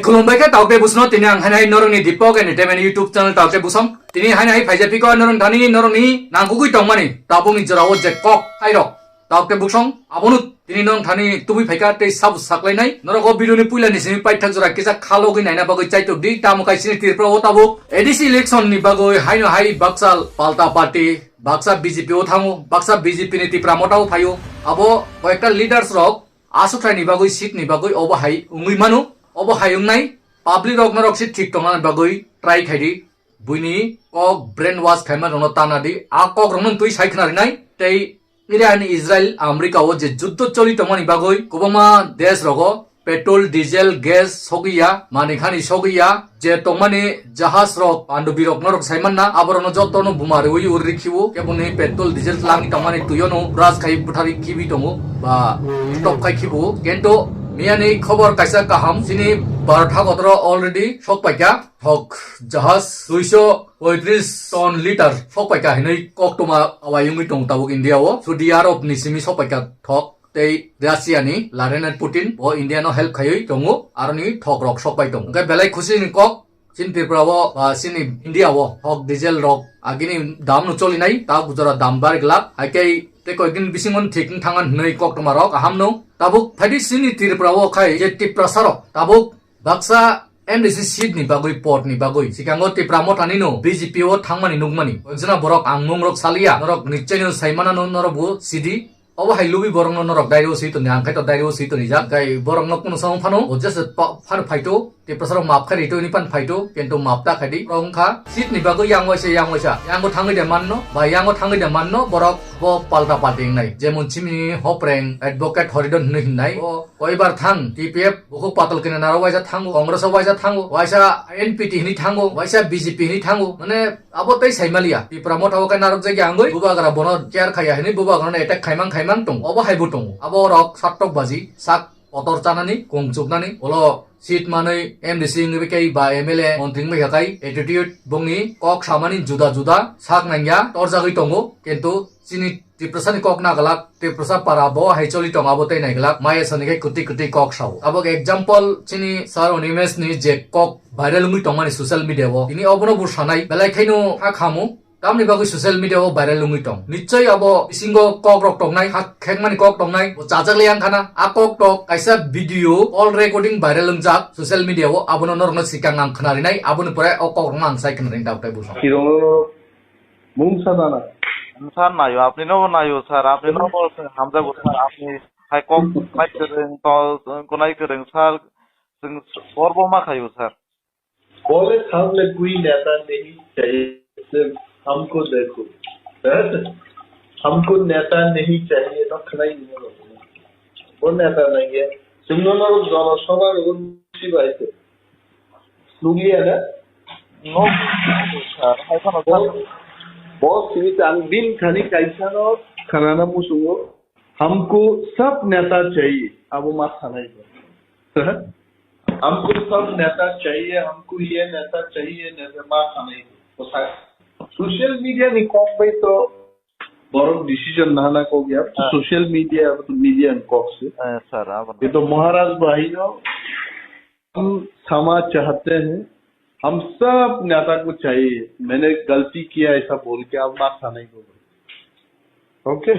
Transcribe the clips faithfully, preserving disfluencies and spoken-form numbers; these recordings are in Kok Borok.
Khulumbai khe tauk tei bwswkno tini ang haino hai norokni Deepak Entertainment YouTube channel tauk tei bwswk. Tini haino hai phaijak phiko norok thani norokni nangkukwi tongmani tabukni jorao je kok hai rok. Tauk tei bwswk abono tini norok thani tubui phaikha tei sabo saklainai. Norok o video ni puila ni simi paithak jora kisa khalogwi naina bagwi chaitok di. Tamo kaisini Tripura o tabuk A D C election ni bagwi haino hai baksa palta party, baksa B J P o thango, baksa B J P ni Tipra Motha o phaio. Abo koyekta leaders rok aswk thai ni bagwi, seat ni bagwi obo hai wngwi mano. Obo hai wngnai public rok norok se thik tongna bagwi try khai di. Buini kok brainwash khaima rokno tana di. A kok rokno twi sai khna rinai tei Iran, Israel, America o je juddo choli tongmani bagwi kwbangma desh rogo petrol, diesel, gas sogwi ya, mani khani sogwi ya, je tongmani jahaj rok, pandubi rok norok sai manna, aborokno jotono buma riwi uri rikhiwo, keboni petrol, diesel langwi tongmani tuyono brush khai bwthari khibi tongo, ba stop khai khibo. Kento miyani khobor kaisa kaham, chini Bharat hagotoro already sok paikha. Thok jahaj duiso poitris ton liter sokpaikha hinwi koktwma awai wngwi tongo tabuk India o. Saudi Arab ni simi sokpaikha thok tei Russia ni Vladimir Putin bo India no help khaiwi tongo, aroni thok rok sokpai tongo. Hwnkhe belai khusi ni kok chini Tripura o ba chini India o thok diesel rok agini dam no cholinai ta gujora dam bar glak. Haikhe tei koikdin bisingo thik wng thangna hinwi koktwma rok aham no. Tabuk phaidi chini Tripura o khai je Tiprasa rok tabuk baksa M D C seat ni bagwi, pot ni bagwi. Sikango Tipra Motha ni no B J P o thangmani nukmani. Koijana borok ang mung rok saliya. Norok nichai no sai manano norok bo sidi. Obo hai lubi borok no norok dairi o sui toni, ang khai to dairi o sui toni jak. Kai borok no kuno samung phano, o just pa-, phano phaito, Tiprasa rok map khai rito ni phan phaito, kintu map ta khai di. Rong kha, seat ni bagwi yang waisa, yang waisa. Yang o thangwi de manno, ba yang o thangwi de manno, borok bo palta palti wngnai. Jemon chini Hopreng, Advocate Horidon hinwi hinnai. O Koibar thang, T P F, bukhuk patal kene naro waisa thango, Congress o waisa thango, waisa N P T hini thango, waisa B J P hini thango. Mane abo tei saimaliya. Tipra Motha o kai narok jagya angoi, bubagra bono care khaya hini, bubagra no attack khaimang khaimang tong. Obo haibo tong. Abo rok sattok baji, sak kotor chanani, kong chuknani, olo seat manwi M D C wngwi kai ba M L A, montri wngwi kai, attitude bongni kok samani juda juda, sak nangya, torjagwi tongo, kintu chini Tiprasani kok naglak, Tiprasa para bo hai choli tong abo tei naiglak, maya sani khe kwtwi kwtwi kok sao. Abo example chini sir Animesh ni je kok viral wngwi tongmani social media o. Tini obono bo sanai, belai khaino ha khamu, tamni bagwi social media o viral wngwi tong. Nichoi abo bisingo kok rok tongnai, ha khekmani kok tongnai, bo chajak le yang khana, a kok tok kaisa video call recording viral wngjak social media o, abono norokno sikang ang khna rinai, aboni pore o kok rokno ang sai khna rinai, dao tei busa. Mungsa nana. Sir nayo, apni no nayo sir, apni no hamjago sir, apni hai kok kunai kwrwng, to kunai kwrwng sir, chwng gorbo ma khayo sir. Bole saamne koi neta nahi chahiye, sirf humko dekho. Hamko neta nahi chahiye, no khwnai ni no. Bo neta nahi hai. Chwng no no jono sabha rok si bai se. Nukliya na? No, sir. Hai phano sir. Bo, bo simi ang bin thani kaisa no khanana musungo. Hamko sab neta chahiye. Abo ma sanai bo. Hamko sab neta chahiye, hamko ye neta chahiye, neta ma sanai bo. Bo sa-, social media ni kok bai to borok decision nahana kok ya. Ah. Social media, media ni kok se. Eh, sir, abo. Ye to Maharaj bhai no हम क्षमा चाहते हैं, हम सब नेता को चाहिए, मैंने गलती किया ऐसा बोल के आप माफ नहीं करो। Okay?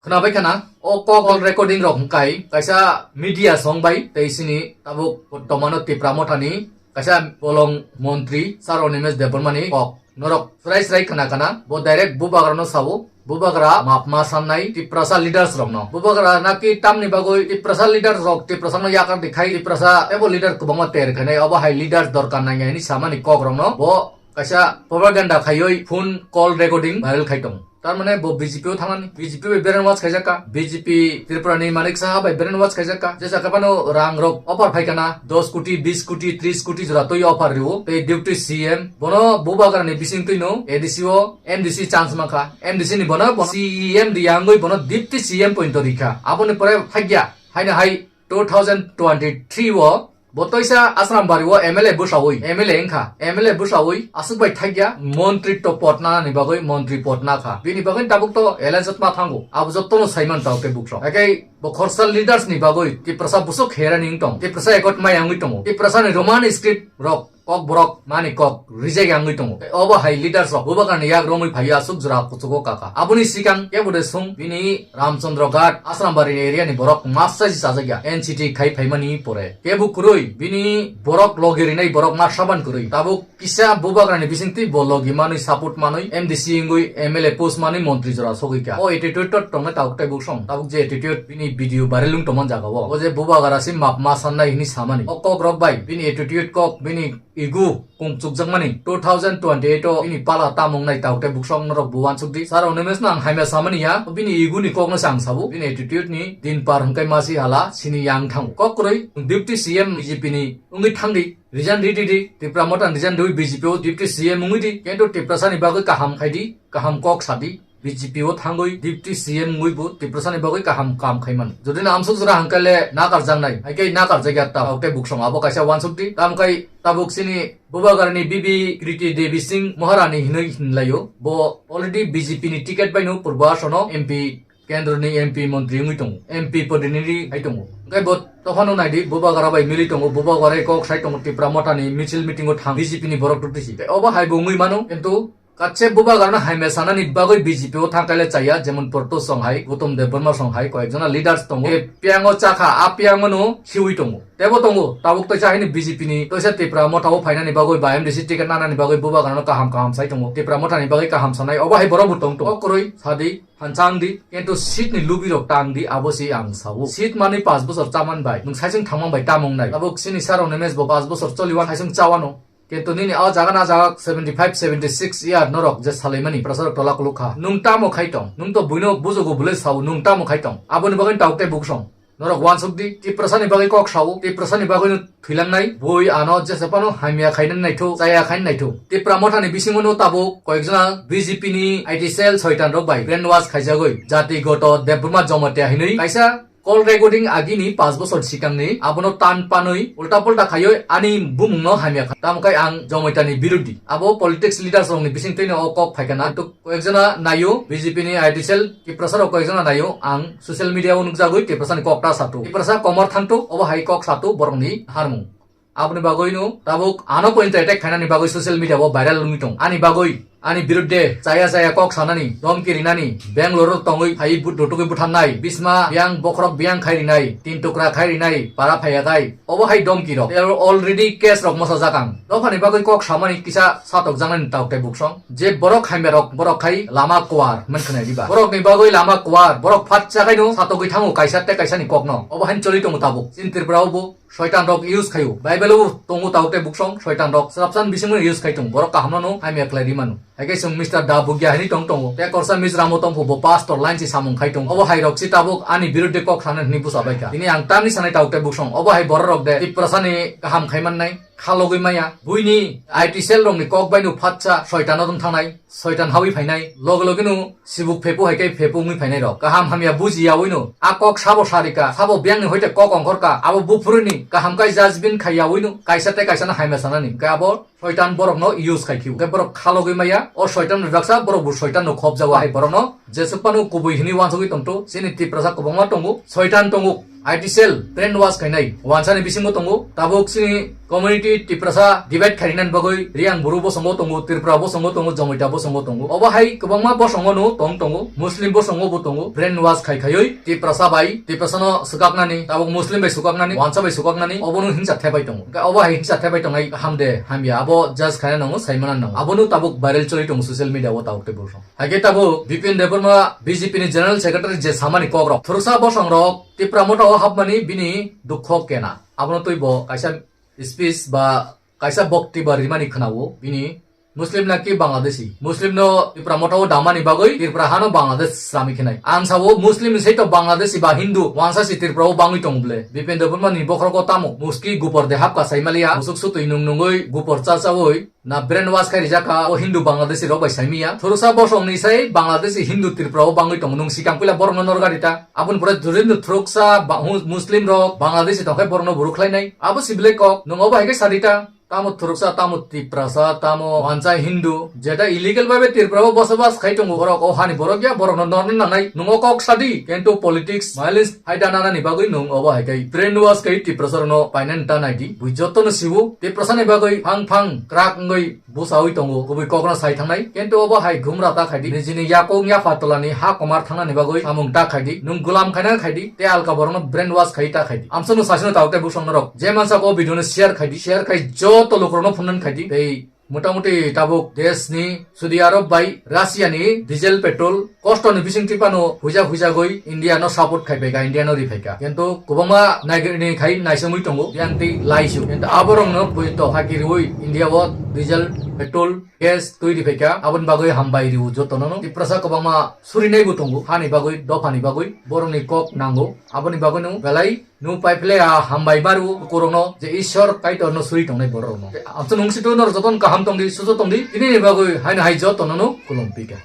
Khwnabai khana, o kok call recording rok hwnkhe kaisa media song bai tei sini tabuk tomano Tipra Mothani kaisa bolong montri Sir Animesh Debbarmani kok. Norok srai srai khna khna, bo direct bubagrano sao, bubagra map ma sannai Tiprasa leaders rokno. Bubagra naki tamni bagwi Tiprasa leaders rok Tiprasano yakar di khai Tiprasa ebo leader kwbangma ter khainai, obo hai leaders dorkar nangya hini samani kok rokno. Bo kaisa propaganda khaiwi phone call recording viral khai tongo. Tar mane bo B J P o thangnani, B J P bai brainwash khaijak kha, B J P Tripura ni Manik Saha bai brainwash khaijak kha, jesa khe phano rang rok offer phai kana, dos koti, bis koti, tris koti jora twi offer rio, tei deputy C M, bono bubagra ni bising twi no A D C o M D C chance mankha, M D C ni bono, bono C E M di yangwi bono deputy C M pointo rikha, aboni pore phagya, haino hai two thousand twenty-three o Bo toisa Asrambari o M L A bwsawi, M L A wngkha, M L A bwsawi aswk bai thakya montri to pod nanani bagwi montri pod nakha. Bini bagwi tabuk to elejotma thango. Abo jottono saiman tao tei buksong. Ekai bo khorsa leaders ni bagwi Tiprasa busuk herani wng tong. Tiprasa ekot maya wngwi tongo. Tiprasa ni Roman script rok kok borok mani kok reject wngwi tongo. Obo hai leaders rok Bubagrani yak romwi phaiwi aswk jora kuchugo kaka. Aboni sikang kebo de sung bini Ramchandra Ghat, Asrambari area ni borok masa ji chajakya N C T khai phaimani pore. Kebo kwrwi bini borok logi rinai borok ma saban kwrwi. Tabuk kisa Bubagrani bisingtwi bo logi manwi support manwi M D C wngwi M L A post manwi montri jora sogwi kha. O attitude to tongna tabuk tei buksong. Tabuk je attitude bini video viral wng tongma jaga o. O je Bubagra si map ma sannai hini samani. O kok rok bai bini attitude kok bini ego kung chukjakmani two thousand twenty-eight o bini pala tamung nai tao tei buksong norok bo wansuk di. Sir Animesh no ang hamya samani ya, bini ego ni kok no se ang sabo, bini attitude ni din par hwnkhe masi hala sini yang thango. Kok kwrwi Deputy C M B J P ni wngwi thangdi, resign ridi di, Tipra Motha ni resign rwi B J P o Deputy C M wngwi di, kintu Tiprasa ni bagwi kaham khaidi, kaham kok sadi. B J P o thangwi Deputy C M wngwi bo Tiprasa ni bagwi kaham kam khai mano. Jodi no amsuk jora hwnkhe le nakar jaknai, hai khe nakar jakya ta, tei buksong abo kaisa wansuk di. Tamo khai tabuk sini Bubagrani B B Kriti Devi Singh Maharani hinwi hinlaio. Bo already B J P ni ticket bai no Purbo Asono M P, kendro ni M P montri wngwi tongo, M P protinidhi hai tongo. Hwnkhe bo tophano naidi Bubagra bai mili tongo, Bubagra kok sai tongo, Tipra Motha ni michil meeting o thang B J P ni borok twtwi si. Tei obo hai bo wngwi mano, kintu Kache Bubagrano hamya sanani bagwi B J P o thangkhaile chaya, jemon Proto Song hai, Gautam Debbarma Song hai, koyekjona leaders tongo. E piyango chakha, a piyango no khiwi tongo. Tebo tongo, tabuk toisa haini B J P ni, toisa Tipra Motha o phainani bagwi ba M D C ticket nanani bagwi Bubagrano kaham kaham sai tongo. Tipra Motha ni bagwi kaham sanai, obo hai borok bo tong tongo. Okroi, sadi, hanchang di, kintu seat ni lubi rok tang di, abo si ang sao. Seat mani panch bosor chaman bai, nwng saisung thangman bai tamung nai. Tabuk sini Sir Animesh bo panch bosor choliwan saisung chawano. Kintu nini o jaga na jaga seventy five, seventy six year norok je salaimani prasarok tola kuluk kha. Nwng tamo khai tong? Nwng to buino bujugo bwlai sao, nwng tamo khai tong? Aboni bagwi tao tei buksong. Norok wansuk di, Tiprasani bagwi kok sao, Tiprasani bagwi no thwilangnai, bui ano jesa phano hamya khaina naitho, chaya khaina naitho. Tipra Mothani bisingo no tabuk koyekjona B J P ni I T cell soitan rok bai brainwash khaijagwi, Jati Goto Debbarma Jamatia hinwi kaisa Call recording agini panch bosor sikangni abono tan panwi ulta pulta khaiwi ani bumungno hamya kha. Tamo khe ang Jomaitani birodhi. Abo politics leaders rokni bisingtwino o kok phaikha na. Tok koyekjona naio B J P ni I T cell Tiprasa rok koyekjona naio ang social media o nukjagwi Tiprasani kok ta sato. Tiprasa komor thangto obo hai kok sato borokni harmung. Aboni bagwino tabuk ano pointo attack khainani bagwi social media o viral wngwi tong. Ani bagwi, ani birudde chaya chaya kok sanani, domki rinani, Bangalore o tongwi phaiwi but-, rotugwi butharnai, bisma biyang bokhorok biyang khai rinai, tin tukra khai rinai, para phaiya khai. Obo hai domki rok. There are already case rok mosa jakang. Dophani bagwi kok samani kisa satokjaknani tao tei buksong. Je borok hamya rok, borok khai lama kuar, man khwnai diba? Borokni bagwi lama kuar, borok phatsa khaino satokgwi thango kaisa tei kaisani kokno. Obo hain choli tongo tabuk. Chini Tripura o bo Soitan rok use khaio. Bible o tongo tao tei buksong soitan rok. Srapsan bisingo use khai tong. Borok kaham no hamya khlai ri mano. Hai khe chwng Mister Da Bugya hinwi tong tongo. Tei korsa Mizoram o tongphu bo pastor line si samung khai tong. Obo hai rok si tabuk ani birudde kok sana hinwi busa bai kha. Tini ang tamni sanai tao tei buksong. Obo hai borok rok de Tiprasani kaham khai mannai. Khalogwi maya. Buini I T cell rokni kok bai no phatsa soitan o tong thangnai. Soitan hawi phainai. Loge loge no Sibuk phepu hai khe phepu wngwi phainai rok. Kaham hamya buji yaui no. A kok sabo sarika, sabo biyang ni hoite kok ongkhor ka. Abo buphuru ni kaham kai judgment khai yaui no. Kaisa tei kaisa no hamya sanani. Hwnkhe abo soitan borok no use khai khiu. Hwnkhe borok khalogwi maya. O soitan ni baksa borok bo soitan no khop jago hai borok no. Jesuk phano kubui hinwi wansugwi tongto. Chini Tiprasa kwbangma tongo. Soitan tongo. I T cell brainwash khainai wansani bisingo tongo. Tabuk chini community Tiprasa divide khainani bagwi Reang Bru bosongo tongo, Tripura bosongo tongo, Jomaita bosongo tongo. Obo hai kwbangma bosongo no tong tongo, Muslim bosongo bo tongo. Brainwash khai khaiwi Tiprasa bai, Tiprasa no swkaknani, tabuk Muslim bai swkaknani, wansa bai swkaknani, obo no hingsa thepai tongo. Hwnkhe obo hai hingsa thepai tongnai hamde hamya abo judge khaina nango, saimana nango. Abo no tabuk viral choli tongo social media o tabuk tei bosong. Haikhe tabuk Bipin Debbarma B J P ni General Secretary je samani kokrok. Thursa bosongrok Tipra Motha o hapmani bini dukho kena. Abono twi bo kaisa speech ba kaisa bokti ba rimani khwnao bini Muslim na ki Bangladeshi? Muslim no Tipra Motha o damani bagwi Tripura hano Bangladesh sami khenai. Ang sabo Muslim ni sai to Bangladeshi ba Hindu wansa si Tripura o bangwi tong ble. Bipendra Burma ni bokhorok o tamo muski gupor de hapka sai maliya. Musuk sutwi nung nungwi gupor cha chawi na brainwash khai rijak kha o Hindu Bangladeshi rok bai sai miya. Thuruksa bosong ni sai Bangladeshi Hindu Tripura o bangwi tong nung sikang pila borok no norgari ta. Aboni pore jodi no thuruksa ba-, hu-, Muslim rok Bangladeshi tong khai borok no buruk khlai nai. Abo si ble kok nung obo hai khe sadi ta. Tamo thuruksa, tamo Tiprasa, tamo wansa Hindu, jeta illegal bhabe Tripura o bosobas khai tongo borok, o hani borok ya, borok no norna nangnai, nung o kok sadi, kintu politics, violence hai da nanani bagwi nung obo hai khai brainwash khai Tiprasa rok no painani ta nai di, bui joto no sibu, Tiprasa ni bagwi phang phang krak wngwi busawi tongo, kubui kok no sai thangnai, kintu obo hai gumra ta khai di, nijini yakung yapha tola ni ha komar thangnani bagwi samung ta khai di, nung gulam khaina khai di, te alka borok no brainwash khai ta khai di. Amsano sasino tao tei bosong norok. Je mansa ko video no share khai di, share khai joto lukurok no phunnan khai di. Tei motamuti tabuk desh ni Saudi Arab bai Russia ni diesel petrol kosto ni bising tipano huija huija goi India no support khai bai ka, India no ri phai ka. Kintu kwbangma naigri ni khai naisomwi tongo, yang tei laisu. Kintu aborok no bui to haki riwi India o diesel petrol gas twi ri phai ka. Aboni bagwi hambai riu joto no. Tiprasa kwbangma suri nai bo tongo, hani bagwi, dopha ni bagwi, borok ni kok nango. Aboni bagwi no belai Nung pai phle a hambai baru kurokno je Ishwar Kaitorno suri tongnai borokno. Amsa nung situ nor joton kaham tongdi, sujo tongdi, tini ni bagwi haino hai jotono no khulum pika.